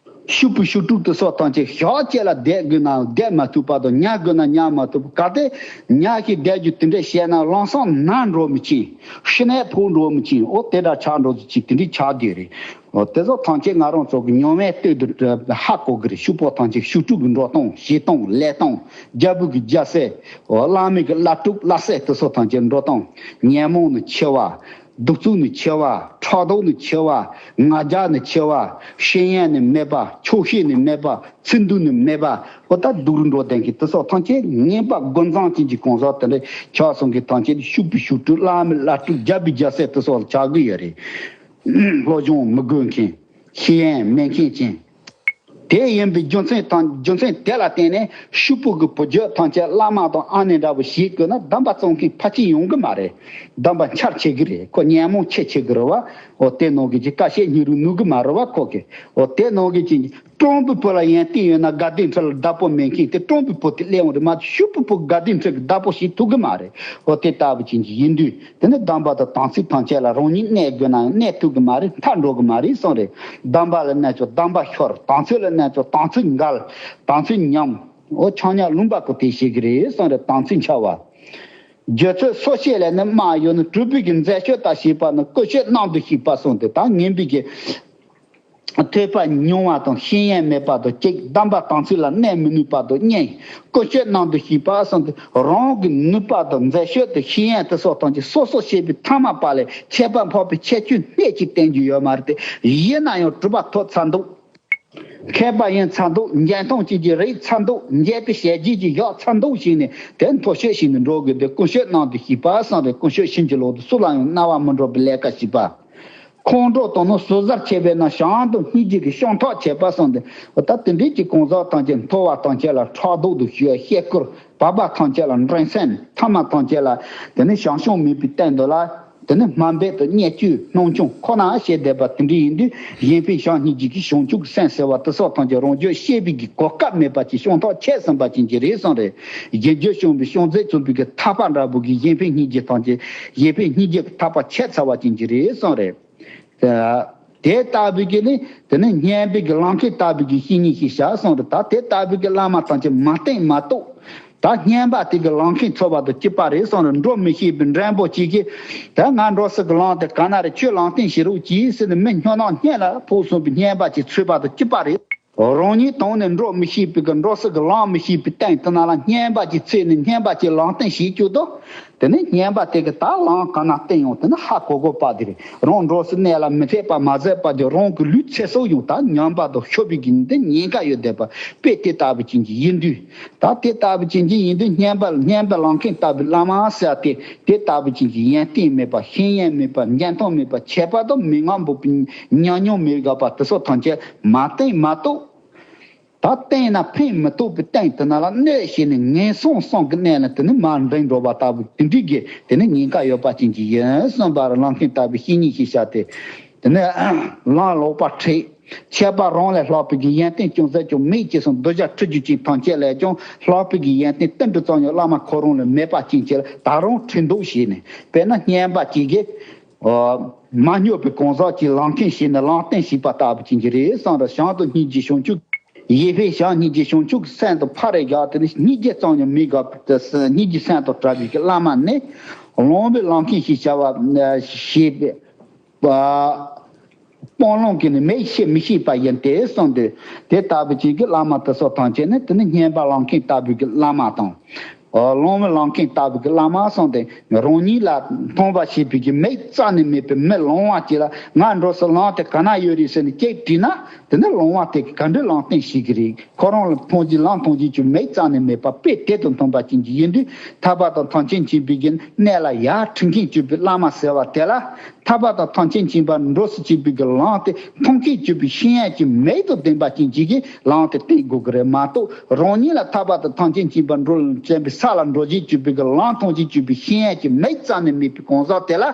ཤུག་པོ་ཤུག་དྲུག་དེ་སོགས་ཐམས་ཅད་ཞག་གཅིག་ལ་བསྡད་དགོས་ན་བསྡད་མ་ཐུབ་པ་དང་ཉལ་དགོས་ན་ཉལ་མ་ཐུབ་པ། གལ་ཏེ་ཉལ་ཞིག་བསྡད་རྒྱུ་དེ་འདྲ་བྱས་ན་ལམ་སང་ན་འགྲོ་མི་ཆེན། ཤི་ནས་ཕོག་འགྲོ་མི་ཆེན། ཨོ་དེ་འདྲ་ཆགས་འགྲོ་ཚུལ་ཅིག་དེ་འདྲའི་ཆགས་བསྡད་རེད། ཨོ་དེ་སོགས་ཐམས་ཅད་ང་རང་ཚོ་གི་མྱོང་བའི་སྟོད་དུ་ཧ་གོ་གི་རེད། ཤུག་པོ་ཐམས་ཅད་ཤུག་དྲུག་གི་འགྲོ་སྟངས་བྱེད་སྟངས་ལས་སྟངས། རྒྱལ་པོ་གི་རྒྱལ་སྲས། ཨོ་བླ་མའི་གི་བླ་སྤྲུལ་བླ་སྲས་དེ་སོགས་ཐམས་ཅད་འགྲོ་སྟངས། ཉོན་མོངས་ནི་ཆེ་བ། གདུག་རྩུབ་ནི་ཆེ་བ། ཕྲག་དོག་ནི་ཆེ་བ། ང་རྒྱལ་ནི་ཆེ་བ། ཤེས་ཡོན་ནི་མེད་པ། ཆོག་ཤེས་ནི་མེད་པ། ཚིག་འདུན་ནི་མེད་པ། ཨོ་ད་སྡུག་རུ་འགྲོ་བསྡད་མཁན་དེ་སོགས་ཐམས་ཅད་ངན་པ་དགུ་མཚམས་ཅན་གྱི་གང་ཟག་དེ་འདྲ་ཆགས་སོང་མཁན་ཐམས་ཅད་ཤུག་པོ་ཤུག་དྲུག་བླ་མའི་བླ་སྤྲུལ་རྒྱལ་པོའི་རྒྱལ་སྲས་དེ་སོགས་ལ་ཆགས་ཀྱི་ཡོད་རེད། སློབ་སྦྱོང་མི་དགོས་མཁན། ཤེས་ཡོན་མེད་མཁན་ཅན། དེ་ཡིན་པའི་རྒྱུ་མཚན་དང་རྒྱུ་མཚན་དེ་ལ་བརྟེན་ནས་ཤུག་པོ་གི་བུ་རྒྱུད་ཐམས་ཅད་བླ་མ་དང་ཨ་ནེ་འདྲ་བོ་ཞིག་དགོས་ན་སྡོམ་པ་བཙོང་མཁན་ཕལ་ཆེར་ཡོང་གི་མ་རེད། སྡོམ་པ་འཆར་བྱེད་ཀྱི་རེད། ཁོ་ཉོན་མོངས་ཆེ་ཆེ་གི་རེད་བ། འོ་དེ་ནང་གི་ཅིག་ཀ་བཤད་སྙིང་རུས་ནུས་གི་མ་རེད་བ་ཁོ་གི། འོ་དེ་ནང་གི་ཅིག་སྤྲང་པོའི་བུ་ལ་ཡོན་ཏན་ཡོད་ན་དགའ་ལྡན་ཁྲི་ལ་བདག་པོ་མེད་མཁན་དེ་སྤྲང་པོའི་བུ་དེ་སླེབས་འོང་རེད་མ་གཏོགས་ཤུག་པོའི་བུ་དགའ་ལྡན་ཁྲི་གི་བདག་པོ་བྱེད་ཐུབ་གི་མ་རེད། འོ་དེ་ལྟ་བུ་ཅན་གྱི་ཡིན་དུས། དེ་ནི་སྡོམ་པ་དང་དམ་ཚིག་ཐམས་ཅད་ལ་རང་ཉིད་གནས་དགོས་ན་ཡང་གནས་ཐུབ་ཀྱི་མ་རེད། མཐར་འགྲོ་གི་མ་རེད་གསུངས་རེད། སྡོམ་པ་ལ་གནས་ཀྱང་སྡོམ་པ་ཤོར། དམ་ཚིག་ལ་གནས་ཀྱང་དམ་ཚིག་འགལ། དམ་ཚིག་ཉམས། འོ་ཆག་ཉམས་ལུང་པ་ཀུན་དེ་བྱེད་ཀྱི་རེད་གསུངས་རེད། དམ་ཚིག་འཆལ་བ། རྒྱུ་ཚོད་སོ་སྐྱེ་ལས་ནི་དམག་ཡོད་ནི། གྲུབ་པའི་གི་མཛད་སྤྱོད་དང་བྱེད་པ་ནི། ཀུན་སྤྱོད་རྣམ་དུ་ཞུགས་པ་གསུངས་ཏེ། ད་ངན་པའི་གི་ཐོས་པ་ཉུང་བ་དང་ཤེས་ཡོན་མེད་པ་དང་གཅིག་སྡོམ་པ་དམ་ཚིག་ལ་གནས་མི་ནུས་པ་དང་གཉིས། ཀུན་སྤྱོད་རྣམ་དུ་ཞུགས་པ་གསུངས་ཏེ། རང་གི་ནུས་པ་དང་མཛད་སྤྱོད་དང་ཤེས་ཡོན་དེ་སོགས་ཐམས་ཅད་སོ་སོ་སྐྱེ་བོའི་ཐ་མལ་པ་ལས་ཁྱད་པར་འཕགས་པའི་ཁྱད་ཆོས་སྣེ་གཅིག་བསྟན་རྒྱུ་ཡོད་མ་རེད་དེ། ཡིན་ན་ཡང་གྲུབ་པ་ཐོབ་ཚར་འདུག་མཁས་པ་ཡིན་ཚར་འདུག་འཇོན་ཐང་ཅན་གྱི་རིགས་ཚར་འདུག་འཇོན་པའི་བྱས་རྗེས་ཀྱི་ཡག་ཚར་འདུག་ཞིག་ནས་དེ་མཐོ་ཤོས་ཤིག་ནས་འགྲོ་དགོས་ཏེ། ཀུན་སྤྱོད་རྣམ་དུ་ཞུགས་པ་གསུངས་ཏེ། ཀུན་སྤྱོད་བྱིན་གྱིས་རློབ་ཏུ་སུ་ལ་ཡང་རྣ་བ་མི་འགྲོ་བའི་ལས་ཀ་བྱེད་པ། ཁོང་ཁྲོ་དང་ནི་ཟུག་གཟེར་ཆེ་བས་ན་བྱམས་དང་སྙིང་རྗེ་གིས་སྲུང་ཐག་ཆོད་པ་གསུངས་ཏེ། འོ་ད་དེ་འདྲའི་གི་གང་ཟག་ཐམས་ཅད་མཐོ་བ་ཐམས་ཅད་ལ་ཕྲག་དོག་ཏུ་ཞུགས། གཤེ་སྐུར། བག་པ་ཐམས་ཅད་ལ་འགྲན་སེམས། ཐ་མལ་ཐམས་ཅད་ལ་དེ་ནི་བྱང་ཆུབ་མེད་པའི་སྟེང་དུ་ལ། དེ་ནི་དམའ་འབེབས་དང་བརྙས་བཅོས་སྣང་ཆུང་ཁོ་ན་བྱས་བསྡད་པ་དེ་འདྲ་ཡིན་དུས། གཞན་ཕན་བྱམས་སྙིང་རྗེ་གིས་བྱང་ཆུབ་ཀྱི་སེམས་ཟེར་བ་དེ་སོགས་ཐམས་ཅད་རང་རྒྱུད་ཤེས་པའི་གི་གོ་སྐབས་མེད་པ་ཅིག་སྲུང་ཐག་ཆོད་ཟིན་པ་ཅན་གྱི་རེད་གསུངས་རེད། གཞན་རྒྱུད་བྱང་བའི་བྱང་རྫས་མཚོན་པའི་གི་ཐག་པ་འདྲ་པོ་གིས་གཞན་ཕན་སྙིང་རྗེ་ཐམས་ཅད། གཞན་ཕན་སྙིང་རྗེ་གི་ཐག་པ་ཆད་ཚར་བ་ཅན་གྱི་རེད་གསུངས་རེད། དེ་ལྟ་བུའི་གི་ནི་དེ་ནི་སྙན་པའི་གི་ལམ་ཁྱེར་ལྟ་བུའི་གི་བཤེས་གཉེན་ཞིག་བྱ་གསུངས་རེད། ད་དེ་ལྟ་བུའི་གི་བླ་མ་ཐམས་ཅད་མ་བསྟེན་མ་གཏོགས། ད་སྙན་པ་དེ་གི་ལམ་ཁྱེར་ཚོལ་བ་དང་གཅིག་པ་རེད་གསུངས་རེད། འགྲོ་མི་ཤེས་པའི་མགྲོན་པོ་གཅིག་གིས། ད་ང་འགྲོ་སའི་གི་ལམ་དེ་ག་ན་རེད། ཁྱོད་ལམ་སྟོན་བྱེད་རོགས་གྱིས་ཟེར་ནས་མི་སྨྱོ་ནག་སྔོན་ལ་ཕོག་སོང་བའི་སྙན་པ་ཅིག་ཚོལ་བ་དང་གཅིག་པ་རེད། རང་ཉིད་དོན་ནས་འགྲོ་མི་ཤེས་པའི་གི་འགྲོ་སའི་གི་ལམ་མི་ཤེས་པའི་སྟེང་དེ་ན་ལ་སྙན་པ་ཅིག་ཚོལ་ནས་སྙན་པ་ཅིག་ལམ་སྟོན་བྱེད་རྒྱུ་དང་། དེ་ནས་སྙན་པ་དེ་གི་ད་ལམ་ག་ན་སྟོན་ཡོང་དེ་ནི་ཧ་གོ་གོ་པ་དེ་རེད། རང་འགྲོ་སའི་གནས་ལ་མི་འཐད་པ་མ་ཟད་པ་དེ་རང་གི་ལུས་ཚེ་སྲོག་ཡང་ད་ཉམས་པ་དང་ཤོར་བའི་གི་འདི་ཉེན་ཁ་ཡོད་བསྡད་པ་དཔེ་དེ་ལྟ་བུ་ཅན་གྱི་ཡིན་དུས། ད་དེ་ལྟ་བུ་ཅན་གྱི་ཡིན་དུས་སྙན་པ་སྙན་པའི་ལམ་མཁན་ལྟ་བུའི་བླ་མ་ཟེར་ཏེ་དེ་ལྟ་བུ་ཅན་གྱི་ཡོན་ཏན་མེད་པ་ཤེས་ཡོན་མེད་པ་འཇོན་ཐང་མེད་པ་ཆད་པ་དང་མི་ངན་པོ་ཉམས་མྱོང་མེད་དགོས་པ་དེ་ཚོ་ཐམས་ཅད་མ་བསྟེན་མ་གཏོགས། ད་བསྟེན་ན་ཕན་མི་ཐོགས་པའི་སྟེང་དེ་ན་ལ་གནོད་བྱས་ནས་ངན་སོང་གསུམ་གྱི་གནས་ལ་དེ་ནི་མར་འདྲེན་འགྲོ་བ་ལྟ་བུ་དེ་འདྲའི་གི་དེ་ནི་ཉེན་ཁ་ཡོད་པ་ཅན་གྱི་ཡིན་གསུངས་པ་རེད། ལམ་མཁན་ལྟ་བུའི་བཤེས་གཉེན་ཞིག་བྱ་སྟེ། དེ་ནི་ལམ་ལོག་པ་ཁྲིད། ཆད་པ་རང་ལས་ལྷག་པའི་གི་ཡོན་ཏན་ཅུང་ཟད་ཀྱང་མེད་ཅེས་གསུངས། གདུལ་བྱ་ཁྲི་རྒྱུད་ཅན་ཐམས་ཅད་ལས་ཀྱང་ལྷག་པའི་གི་ཡོན་ཏན་ཏིལ་འབྲུ་ཙམ་ཡང་བླ་མ་ཁོ་རང་ལ་མེད་པ་ཅན་གྱི་ལ་ད་རུང་ཁྲིད་འདུག་བྱས་ནས། དཔེར་ན་སྙན་པ་གཅིག་གིས། ཨོ། མ་སྨྱོ་བའི་གང་ཟག་གིས་ལམ་མཁན་བྱས་ནས་ལམ་སྟོན་བྱས་པ་ལྟ་བུ་ཅན་གྱི་རེད་གསུངས་རེད། བྱང་དུ་སྙིང་རྗེ་བྱང་ཆུབ། གཞན་ཕན་བྱང་སྙིང་རྗེ་བྱང་ཆུབ་ཀྱི་སེམས་དང་ཕ་རེ་རྒྱག་དེ་ནི་སྙིང་རྗེ་ཙམ་ཡང་མི་དགོས་པའི་སྙིང་རྗེ་སེམས་དང་བྲལ་བའི་གི་བླ་མ་ནི། ལོང་བའི་ལམ་མཁན་ཞེས་བྱ་བ་ཞེས་པའི། སྤང་བླང་གིས་ནི་མེད་ཤེས་མི་ཤེས་པ་ཡིན་ཏེ་གསུངས་ཏེ། དེ་ལྟ་བུ་ཅན་གྱི་བླ་མ་དེ་ཚོ་ཐམས་ཅད་ནི་དེ་ནི་སྙན་པ་ལམ་མཁན་ལྟ་བུའི་གི་བླ་མ་དང་། ལོང་བའི་ལམ་མཁན་ལྟ་བུ་གི་བླ་མ་གསུངས་ཏེ། རང་ཉིད་ལ་མཐོང་བ་ཤེས་པའི་གི་མིག་རྩ་ནས་མེད་པའི་མི་ལོང་བ་ཅིག་ལ་ང་འགྲོ་སའི་ལམ་དེ་ག་ན་ཡོད་རེད་ཟེར་ནས་ཅིག་དྲིས་ན། དེ་ནི་ལོང་བ་དེ་གི་ག་འདྲའི་ལམ་སྟོན་བྱེད་ཀྱི་རེད། ཁོ་རང་ལ་མཐོང་རྒྱུ་ལམ་མཐོང་རྒྱུ་ཅིག་མིག་རྩ་ནས་མེད་པ་དཔེ་དེ་དང་མཐུན་པ་ཅན་གྱི་ཡིན་དུས་ཐར་པ་དང་ཐམས་ཅད་མཁྱེན་པའི་གི་གནས་ལ་ཡར་ཁྲིད་མཁན་བཅུག་པའི་བླ་མ་ཟེར་བ་དེ་ལ། ཐར་པ་དང་ཐམས་ཅད་མཁྱེན་པ་འགྲོ་སའི་བཅུག་པའི་གི་ལམ་དེ་མཐོང་མཁན་བཅུག་པའི་ཤེས་ཡོན་གྱི་མིག་དང་ལྡན་པ་ཅན་གཅིག་གིས་ལམ་དེ་བསྟན་དགོས་ཀྱི་རེད་མ་གཏོགས། རང་ཉིད་ལ་ཐར་པ་དང་ཐམས་ཅད་མཁྱེན་པ་འགྲོ་བྱེད་པའི་ས་ལ་འགྲོ་བྱེད་བཅུག་པའི་གི་ལམ་མཐོང་བྱེད་བཅུག་པའི་ཤེས་ཡོན་གྱི་མིག་རྩ་ནས་མེད་པའི་གང་ཟག་དེ་ལ།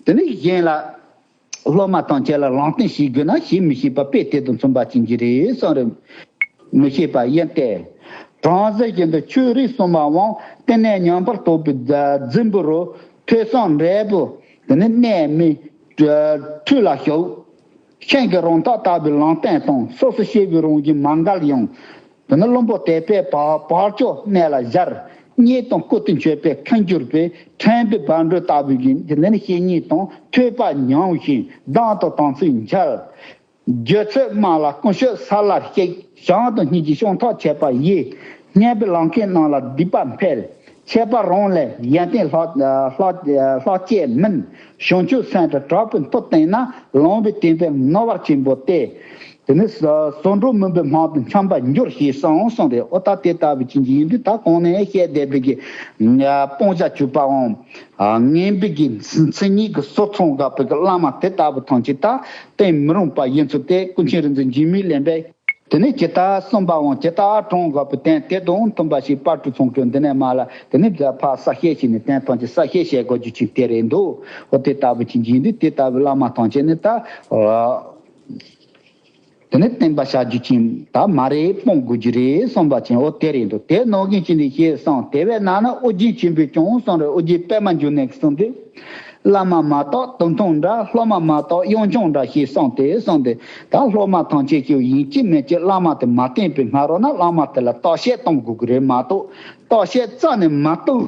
དེ་ནི་གཞན་ལ། སློབ་མ་ཐམས་ཅད་ལ་ལམ་སྟོན་བྱེད་དགོས་ན་བྱེད་མི་ཤེས་པ་དཔེ་དེ་དང་མཚུངས་པ་ཅན་གྱི་རེད་གསུངས་རེད། མི་ཤེས་པ་ཡིན་ཏེ། བྲམ་ཟེ་བཞིན་དུ་ཆོས་རིག་གསུམ་པའང་བསྟེན་ནས་ཉམས་པར་དོགས་པའི་རྫུན་པོ་རུ་ཐོས་བསམ་འབྲས་བུ་དེ་ནི་གནས་མི་འཕྲུལ་ལ་ཞུགས། ཤིང་གི་རང་རྟགས་ལྟ་བུའི་ལམ་སྟོན་དང་སོ་སོ་ཤེས་པའི་རང་བཞིན་མ་འགལ་ཡང་། དེ་ནི་བླུན་པོ་དད་པས་བག་བག་ཆགས་གནས་ལ་སྦྱར། གཉེན་དང་སྐུ་སྟེ་མཆོད་པས་ཁེངས་གྱུར་པའི་ཕྲན་བུའི་བར་འགྲོས་ལྟ་བུའི་གི་དེ་ནི་བཤེས་གཉེན་དང་ཐོས་པ་ཉམས་ཤིང་གདངས་དང་དམ་ཚིག་འཆལ། རྒྱུ་ཚོད་དམའ་ལ་ཀུན་སྤྱོད་ས་ལ་གཤེགས། བྱང་དུ་སྙིང་རྗེ་ཤོང་ཐབས་ཆད་པ་ཡིས། སྙན་པའི་ལམ་མཁན་རྣམས་ལ་སྡིག་པ་འཕེལ། ཆད་པ་རང་ལས་ཡོན་ཏན་ལྷག་ལྷག་ལྷག་བཅས་མིན། བྱང་ཆུབ་སེམས་དང་བྲལ་བའི་མཐུ་བསྟེན་ན། ལོང་བའི་དད་པས་མནོ་བར་བྱེད་པོ་སྟེ། དེ་ནི་ཟོ་འདྲེ་མུན་པའི་སྨག་ཏུ་འཁྱམས་པར་འགྱུར་ཞེས་གསུངས་གསུངས་ཏེ། ཨོ་ད་དེ་ལྟ་བུ་ཅན་གྱི་ཡིན་དུས་ད་གོང་ནས་བཤད་བསྡད་པའི་གི་སྤོང་བྱ་གཅོད་པའམ། ངན་པའི་གི་མཚན་ཉིད་ཀྱི་སོ་མཚུངས་དགག་པའི་གི་བླ་མ་དེ་ལྟ་བུ་ཐམས་ཅད་ད་བསྟེན་མི་རུང་པ་ཡིན་ཚུལ་དེ་ཀུན་མཁྱེན་རིག་འཛིན་འཇིགས་མེད་གླིང་པས། དེ་ནས་ཇི་ལྟར་གསུངས་པའང་ཇི་ལྟར་དྲང་དགོས་པའི་དོན་དེ་དང་མཐུན་པ་ཞིག་དཔལ་སྤྲུལ་ཚོགས་ཀྱིས་འདི་ནས་མར་ལ་དེ་ནས་ཕར་གསལ་བཤད་བྱས་ནས་དོན་ཐམས་ཅད་གསལ་བཤད་བྱེད་དགོས་རྒྱུ་ཅིག་དེ་རེད་འདུག་ཨོ་དེ་ལྟ་བུ་ཅིག་ཡིན་དུས་དེ་ལྟ་བུའི་བླ་མ་ཐམས་ཅད་ནི་ད། དེ་ནས་བསྟེན་པ་བྱ་རྒྱུ་ཅན་ད་མ་རེད། སྤོང་དགོས་རྒྱུ་རེད་གསུངས་པ་ཅན་ཨོ་དེ་རེད་འདུག་དེ་ནང་བཞིན་བྱས་ནས་ཞེས་གསུངས། དེ་བས་ན་ནི་ཨོ་རྒྱན་ཆེན་པོས་ཀྱང་གསུངས་རེད། ཨོ་རྒྱན་པད་མ་འབྱུང་གནས་ཀྱིས་གསུངས་ཏེ། བླ་མ་མ་གཏོགས་དོན་མཐུན་འདྲ། སློབ་མ་མ་གཏོགས་དབྱངས་ཀྱང་འདྲ་ཞེས་གསུངས་ཏེ་གསུངས་ཏེ། ད་སློབ་མ་ཐམས་ཅད་ཀྱིས་ཡིན་གཅིག་མིན་གཅིག་བླ་མ་དེ་མ་བསྟེན་པའི་སྔ་རོལ་ན་བླ་མ་དེ་ལ་བརྟག་དཔྱད་གཏོང་དགོས་ཀྱི་རེད་མ་གཏོགས། བརྟག་དཔྱད་རྩ་ནས་མ་གཏོང་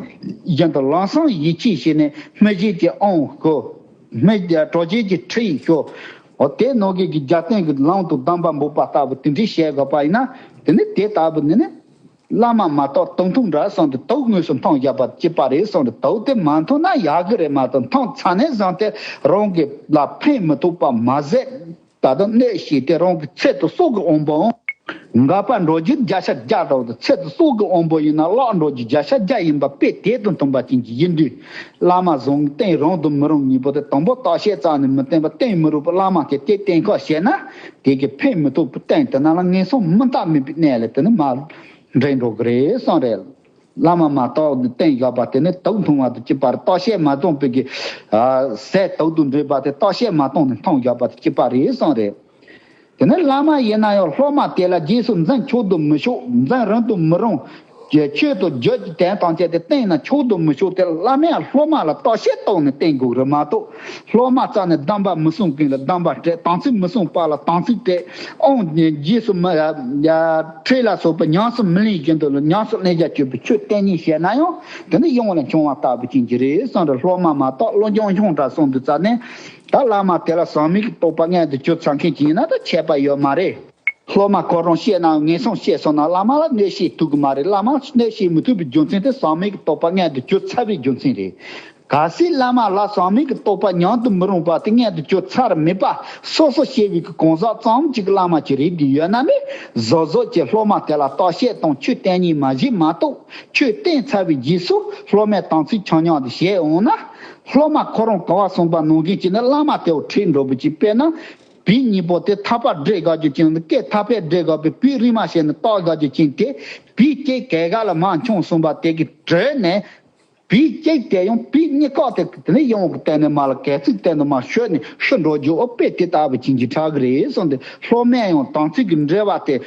བཞིན་དུ་ལམ་སང་ཡིད་ཆེས་བྱས་ནས་སྨིན་བྱེད་ཀྱི་དབང་ཞུ། སྨིན་གྲོལ་བྱེད་ཀྱི་ཁྲིད་ཞུ། འོ་དེ་ནང་བཞིན་གྱི་རྒྱལ་བསྟན་གྱི་ལམ་དུ་གདམས་པ་འབོགས་པ་ལྟ་བུ་དེ་འདྲའི་བྱེད་དགོས་པ་ཡིན་ན། དེ་ནི་དེ་ལྟ་བུ་ནི་ནི། བླ་མ་མ་གཏོགས་དོན་མཐུན་འདྲ་གསུངས་ཏེ་དུག་དངོས་སུ་འཐུང་བཞག་པ་གཅིག་པ་རེད་གསུངས་ཏེ། དུག་དེ་མ་འཐུང་ན་ཡག་གི་རེད་མ་གཏོགས་འཐུང་ཚར་ནས་བཟུང་སྟེ་རང་གི་ལ་ཕན་མི་ཐོགས་པ་མ་ཟད། ད་དུང་གནོད་བྱས་ཏེ་རང་གི་ཚེ་དང་སྲོག་གི་དབང་པོའང་འགག་པར་འགྲོ་རྒྱུ་བརྒྱ་ཆ་བརྒྱ་རེད། ཚེ་དང་སྲོག་གི་དབང་པོ་ཡིན་ན་བརླག་འགྲོ་རྒྱུ་བརྒྱ་ཆ་བརྒྱ་ཡིན་པ་དཔེ་དེ་དང་མཐུན་པ་ཅན་གྱི་ཡིན་དུས། བླ་མ་བཟང་བསྟེན་རུང་དང་མི་རུང་གཉིས་པོ་དེ་དང་པོ་བརྟག་དཔྱད་རྩ་ནས་མི་བསྟེན་པ་བསྟེན་མི་རུང་བ་བླ་མ་དེ་དེ་བསྟེན་ཁ་བྱས་ན། དེ་གི་ཕན་མི་ཐོགས་པའི་སྟེང་དེ་ན་ལ་ངན་སོང་མུ་མཐའ་མེད་པའི་གནས་ལ་དེ་ནི་མར་འདྲེན་འགྲོ་གི་རེད་གསུངས་རེད། བླ་མ་མ་གཏོགས་བསྟེན་བཞག་པ་དེ་ནི་དུག་འཐུང་བ་དང་གཅིག་པ་རེད། བརྟག་དཔྱད་མ་བཏང་བའི་གི་ཟས་དུག་དང་འདྲེས་པ་དེ་བརྟག་དཔྱད་མ་བཏང་ནས་འཐུང་བཞག་པ་དང་གཅིག་པ་རེད་གསུངས་རེད། དེ་ནས་བླ་མ་ཡིན་ན་ཡང་སློབ་མ་དེ་ལ་རྗེས་སུ་འཛིན་ཆོག་དང་མི་ཆོག་འཛིན་རུང་དང་མི་རུང་ ཆོས་དང་རྒྱུད་ཀྱི་དོན་ཐམས་ཅད་དེ་བསྟན་ན་ཆོག་ཏུ་མི་ཆོག་དེ་བླ་མས་སློབ་མ་ལ་བརྟག་དཔྱད་བཏང་ནས་བསྟན་དགོས་རེད་མ་གཏོགས། སློབ་མ་རྩ་ནས་སྡོམ་པ་མི་སྲུང་མཁན་ལ་སྡོམ་པ་སྤྲད། དམ་ཚིག་མི་སྲུང་པ་ལ་དམ་ཚིག་སྤྲད། དབང་རྗེས་སུ་མི་ཡ་ཁྲིད་ལ་སོགས་པའི་ཉམས་སུ་མི་ལེན་མཁན་དེ་ལ་ཉམས་སུ་ལེན་བྱ་སྤྱོད་པའི་ཆོས་གཏན་ཉིད་བཤད་ན་ཡང་དེ་ནི་ཡོངས་ལ་འཆུང་བ་ལྟ་བུ་ཅན་གྱི་རེད་གསུངས་རེད། སློབ་མ་མ་གཏོགས་བློ་སྦྱོང་སྦྱོང་དྲག་གསུངས་དུས་ཙ་ནས་ད་བླ་མ་དེ་ལ་ཟག་མེད་ཀྱི་རྟོགས་པ་མངོན་དུ་གྱུར་ཚར་མཁན་ཅིག་ཡིན་ན་ད་ཁྱད་པར་ཡོད་མ་རེད། སློབ་མ་ཁོ་རང་བཤད་ན་ངན་སོང་བཤད་སོང་ན་བླ་མ་ལ་གནོད་བྱེད་ཐུབ་ཀྱི་མ་རེད། བླ་མ་གནོད་བྱེད་མི་ཐུབ་པའི་རྒྱུ་མཚན་དེ་ཟག་མེད་ཀྱི་རྟོགས་པ་མངོན་དུ་གྱུར་ཚར་བའི་རྒྱུ་མཚན་རེད། གལ་སྲིད་བླ་མ་ལ་ཟག་མེད་ཀྱི་རྟོགས་པ་ཉམས་དུ་མི་རུང་བ་དེ་མངོན་དུ་གྱུར་ཚར་མེད་པ་སོ་སོ་ཤེས་པའི་གི་གང་ཟག་ཙམ་གཅིག་གི་བླ་མ་ཅིག་རེད་དེ་ཡོད་ན་ནི་གཟབ་གཟབ་ཀྱིས་སློབ་མ་དེ་ལ་བརྟག་དཔྱད་དང་ཆོས་གཏན་ཉིད་མ་བཞེས་མ་གཏོགས། ཆོས་བསྟན་ཚར་བའི་རྗེས་སུ་སློབ་མས་དམ་ཚིག་ཆ་མཉམ་དུ་བྱས་འོང་ན། སློབ་མ་ཁོ་རང་ག་བ་གསུངས་པ་ནང་བཞིན་བྱས་ནས་བླ་མ་དེའོ་ཁྲིད་འགྲོ་བུ་ཅིག་དཔེར་ན། བུ་གཉིས་པོ་དེ་ཐག་པ་སྦྲེལ་དགའ་རྒྱུ་ཅན་དང་སྐེ་ཐག་པས་སྦྲེལ་དགའ་བའི་བུ་རིལ་མ་བྱས་ནས་བཏགས་དགའ་རྒྱུ་ཅན་དེ་བུ་གཅིག་གས་ག་ལ་མ་འཆུང་གསུངས་པ་དེ་གི་གྲོས་ནས་བུ་གཅིག་དེ་ཡང་བུ་གཉིས་ཀ་དེ་དེ་ནས་ཡང་གི་སྟེང་ནས་མ་ལ་གས་ཚིག་སྟེང་དུ་མ་ཤོད་ནས་ཤི་འགྲོ་རྒྱུ་ཨོ་དཔེ་དེ་ལྟ་བུ་ཅན་གྱི་ཁྲག་གི་རེད་གསུངས་ཏེ། སློབ་མས་ཡང་དམ་ཚིག་གི་འབྲེལ་བ་དེ་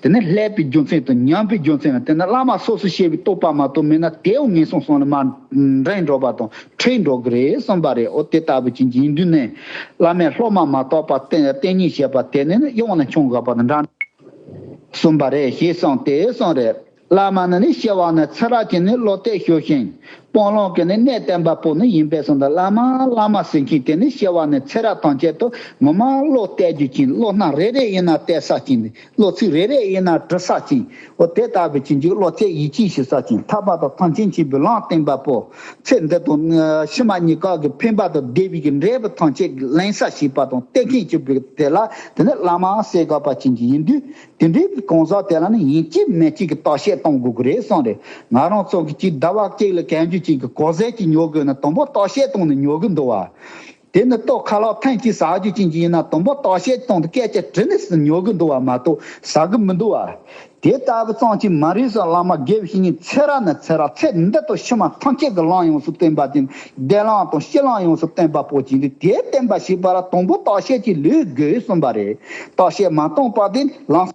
དེ་ནས་བསླད་པའི་རྒྱུ་མཚན་དང་ཉམས་པའི་རྒྱུ་མཚན་ལ་དེ་ནས་བླ་མ་སོ་སོ་ཤེས་པའི་རྟོགས་པ་མ་གཏོགས་མེད་ན་དེའོ་ངན་སོང་གསུམ་ལ་མ་འདྲེན་འགྲོ་བ་དང་། ཁྲིད་འགྲོ་གི་རེད་གསུངས་པ་རེད། ཨོ་དེ་ལྟ་བུ་ཅན་གྱི་ཡིན་དུས་ནས་བླ་མས་སློབ་མ་མ་གཏོགས་པ་བསྟེན་བསྟེན་ཉེས་བྱས་པ་དེ་ནི་ཡོངས་ལ་འཆུང་དགོས་པ་དང་འདྲ་གསུངས་པ་རེད་ཞེས་གསུངས་ཏེ་གསུངས་རེད། བླ་མ་ནི་ནི་སྐྱེ་བ་ནས་ཚེ་རབས་ཀྱི་ནི་བློ་གཏད་ཞུ་ཞིང་སྤང་བླང་གི་ནི་གནས་བསྟན་པ་པོ་ནི་ཡིན་པས་གསུངས་ཏེ། བླ་མ་བླ་མ་ཟེར་མཁན་དེ་ནི་སྐྱེ་བ་ནས་ཚེ་རབས་ཐམས་ཅད་དུ་ངོ་མ་བློ་གཏད་རྒྱུ་ཅན་བློ་སྣ་རེ་རེ་ཡིན་ན་གཏད་ས་ཅན། བློ་ཚིག་རེ་རེ་ཡིན་ན་དྲི་ས་ཅན། འོ་དེ་ལྟ་བུ་ཅན་གྱི་བློ་གཏད་ཡིད་ཆེས་ཞུ་ས་ཅན། ཐར་པ་དང་ཐམས་ཅད་མཁྱེན་པའི་ལམ་བསྟན་པ་པོ། ཚེ་འདི་དང་ཕྱི་མ་གཉིས་ཀ་གི་ཕན་པ་དང་བདེ་བའི་གི་འབྲས་བུ་ཐམས་ཅད་ལེན་ས་ཞིག་པ་དང་གཏད་མཁན་གྱི་བུ་དེ་ལ་དེ་ནི་བླ་མ་ཟེར་དགོས་པ་ཅན་གྱི་ཡིན་དུས། དེ་འདྲའི་གི་གང་ཟག་དེ་ལ་ནི་ཡིན་གཅིག་མིན་གཅིག་གི་བརྟག་དཔྱད་གཏོང་དགོས་ཀྱི་རེད་གསུངས་རེད། ང་རང་ཚོ་གི་གཅིག་ཟླ་བ་གཅིག་ལ་གན་རྒྱུ་གཅིག་གི་གོ་ཟས་ཅིག་ཉོ་དགོས་ན་དང་པོ་བརྟག་དཔྱད་གཏོང་ནས་ཉོ་གི་འདུག་བ། དེ་ནི་ལྟོ་ཁ་ལག་ཐེངས་གཅིག་ཟ་རྒྱུ་ཅན་གྱི་ཡིན་ན་དང་པོ་བརྟག་དཔྱད་གཏོང་དུ་སྐད་ཆ་དྲི་ནས་སུ་ཉོ་གི་འདུག་བ་མ་གཏོགས་ཟ་གི་མི་འདུག་བ། དེ་ལྟ་བུ་ཙམ་གྱིས་མ་རིག་ས་བླ་མ་དགེ་བའི་བཤེས་གཉེན་ཚེ་རབས་ནས་ཚེ་རབས་ཚེ་འདི་དང་ཕྱི་མ་ཐམས་ཅད་ཀྱི་ལམ་ཡོངས་སུ་བསྟན་པ་དེ་བདེ་ལམ་དང་སྐྱིད་ལམ་ཡོངས་སུ་བསྟན་པ་པོ་ཅིག་འདུག་དེ་བསྟན་པ་ཞིག་པ་ལ་དང་པོ་བརྟག་དཔྱད་ཀྱི་ལུས་དགོས་གསུངས་པ་རེད། བརྟག་དཔྱད་མ་བཏང་པ་དེ་ལམ།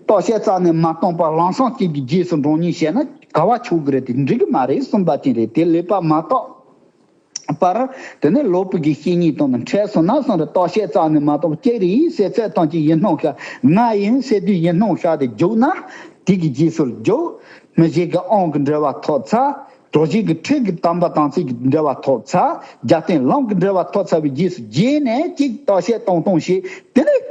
བརྟག་དཔྱད་རྩ་ནས་མ་བཏང་པར་ལམ་སང་སྐྱིད་ཀྱི་རྗེས་སུ་འགྲོ་ཉེན་བྱས་ན་ག་བ་ཆོག་གི་རེད་དེ་འགྲིག་གི་མ་རེད་གསུངས་པ་ཅན་རེད། དེ་ལེགས་པར་མ་བརྟག་པར་དེ་ནས་ལོག་པའི་གི་བཤེས་གཉེན་དང་ནི་འཕྲད་སོང་ན་གསུངས་རེད། བརྟག་དཔྱད་རྩ་ནས་མ་བཏང་བར་ཅིག་རེ་ཡིས་སེམས་ཚད་ཐམས་ཅད་ཡིད་སྣང་ཤར། ང་ཡིན་ཟེར་དུས་ཡིད་སྣང་ཤར་ཏེ་རྒྱུག་ན་དེ་གི་རྗེས་སུ་རྒྱུག་མི་གཞན་གྱི་དབང་གི་འབྲེལ་བ་ཐོབ་ཚར། གྲོགས་གཞན་གྱི་ཁྲིད་ཀྱི་དམ་པ་དམ་ཚིག་གི་འབྲེལ་བ་ཐོབ་ཚར། རྒྱབ་རྟེན་ལམ་གྱི་འབྲེལ་བ་ཐོབ་ཚར་བའི་རྗེས་སུ་རྗེས་ནས་ཅིག་བརྟག་དཔྱད་གཏོང་གཏོང་ཞིག་དེ་ནས།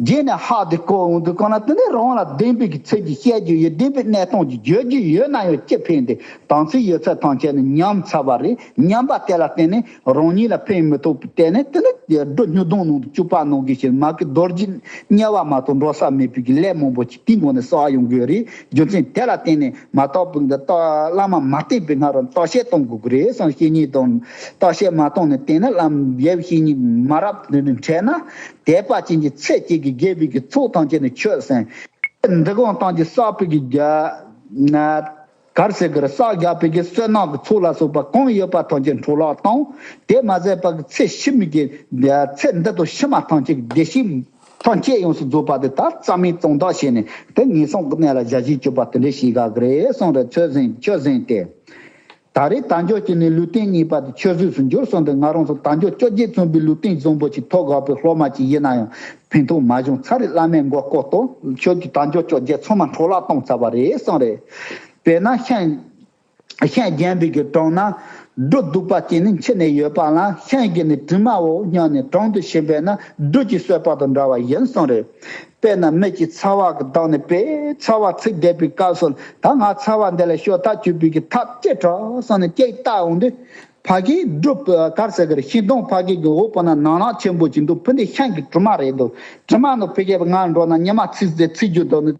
རྗེས་ནས་ཧ་དེ་གོ་འོང་དུས་གང་ལ་དེ་ནས་རང་ལ་བདེན་པའི་གི་ཚིག་ཅིག་བཤད་རྒྱུ་ཡོད། བདེན་པའི་གནས་སྟངས་ཅིག་བརྗོད་རྒྱུ་ཡོད་ན་ཡང་ཅི་ཕན་ཏེ། དམ་ཚིག་ཡོད་ཚད་ཐམས་ཅད་ནི་ཉམས་ཚར་བ་རེད། ཉམས་པ་དེ་ལ་བརྟེན་ནས་རང་ཉིད་ལ་ཕན་མི་ཐོགས་པའི་སྟེང་ནས་དེ་ནི་སྒྲུབ་སྨྱུག་རྡུང་ནང་དུ་བཅུག་པ་ནང་གི་ཞིག་མ་གི་རྡོ་རྗེ་དམྱལ་བ་མ་གཏོགས་འགྲོ་ས་མེད་པའི་གི་ལས་མང་པོ་ཅིག་དེའི་སྒོ་ནས་བསགས་ཡོང་དགོས་རེད། རྒྱུ་མཚན་དེ་ལ་བརྟེན་ནས་མ་བརྟག་པའི་འདི་བརྟག་བླ་མ་མ་བསྟེན་པའི་སྔ་རོལ་བརྟག་དཔྱད་གཏོང་དགོས་ཀྱི་རེད་བསམ། བཤེས་གཉེན་དང་བརྟག་དཔྱད་མ་གཏོང་ནས་བསྟེན་ན་བླ་མ་ཡབ་བཤེས་གཉེན་མ་རབས་འདི་འདྲ་འཕྲད་ན། དད་པ་ཅན་གྱི་ཚེ་གཅིག་གི་དགེ་བའི་གི་ཚོགས་ཐམས་ཅད་ནི་ཆོད་ཟིན། འདི་གང་ཐམས་ཅད་བསགས་པའི་གི་རྒྱ་ན་གར་ཟེར་གི་རེད། བསགས་བཞག་པའི་གི་བསོད་ནམས་ཀྱི་ཚོགས་ལ་སོགས་པ་གང་ཡོད་པ་ཐམས་ཅད་འཕྲོ་བརླག་བཏང་། དེ་མ་ཟད་པ་གི་ཚེ་ཕྱི་མའི་གི་ཚེ་འདི་དང་ཕྱི་མ་ཐམས་ཅད་ཀྱི་བདེ་སྐྱིད་ཐམས་ཅད་ཡོངས་སུ་རྫོགས་པ་དེ་ད་རྩ་མེད་གཙང་དག་བྱས་ནས་དེ་ངན་སོང་གི་གནས་ལ་ཞག་བཞི་སྤྱོད་པ་དེ་འདྲ་ཞིག་དགའ་གི་རེད་གསུངས་རེད། ཆོད་ཟིན་ཆོད་ཟིན་ཏེ། ད་རེས་དལ་འབྱོར་གྱི་ནི་ལུས་རྟེན་རྙེད་པ་དེ་ཆོས་བཟོས་སུ་འགྱུར་སོང་སྟེ། ང་རང་ཚོ་དལ་འབྱོར་བཅོ་བརྒྱད་མཚོན་པའི་ལུས་རྟེན་བཟང་པོ་ཅིག་ཐོབ་དགོས་པའི་སློབ་མ་ཅིག་ཡིན་ན་ཡང་ཕན་ཐོགས་མ་བྱུང་ཚར་རེད། བླ་མའི་མགོ་སྐོར་དང་ཁྱོད་ཀྱི་དལ་འབྱོར་བཅོ་བརྒྱད་ཚང་མ་འཕྲོ་བརླག་བཏང་ཚར་བ་རེད་གསུངས་རེད། དཔེར་ན་ཤིང་ཤིང་རྒྱན་པའི་གི་གྲོང་ན་སྦྲུལ་གདུག་པ་ཅན་ནི་འཁྱིལ་ནས་ཡོད་པ་ལ། ཤིང་གི་ནི་གྲིབ་མའོ་སྙམ་ནས་གྲོང་དུ་ཕྱིན་པས་ན་སྦྲུལ་གྱིས་གསོད་པ་དང་འདྲ་བ་ཡིན་གསུངས་རེད། དཔེར་ན་མི་གཅིག་ཚ་བ་གི་སྡང་ནས་པས་ཚ་བ་ཚིག་བསྡད་པའི་སྐབས་སུ་ད་ང་ཚ་བ་འདི་ལས་སྐྱོབ་ཐབས་བྱེད་པའི་གི་ཐབས་ཅི་དྲག་བསམ་ནས་ཅིག་བལྟ་འོང་དུས། ཕ་གིའི་སྦྲུལ་གར་ཟེར་གི་རེད། ཤིང་སྡོང་ཕ་གི་གི་འོག་པོ་ན་ནག་ནག་ཆེན་པོ་ཅིག་འདུག་ཕུ་འདི་ཤིང་གི་གྲིབ་མ་རེད་འདུག་གྲིབ་མ་ནང་ཕ་གི་ང་འགྲོ་ན་ཉི་མ་ཚིག་ཟེར་ཚིག་རྒྱུ་འདུག་ནི་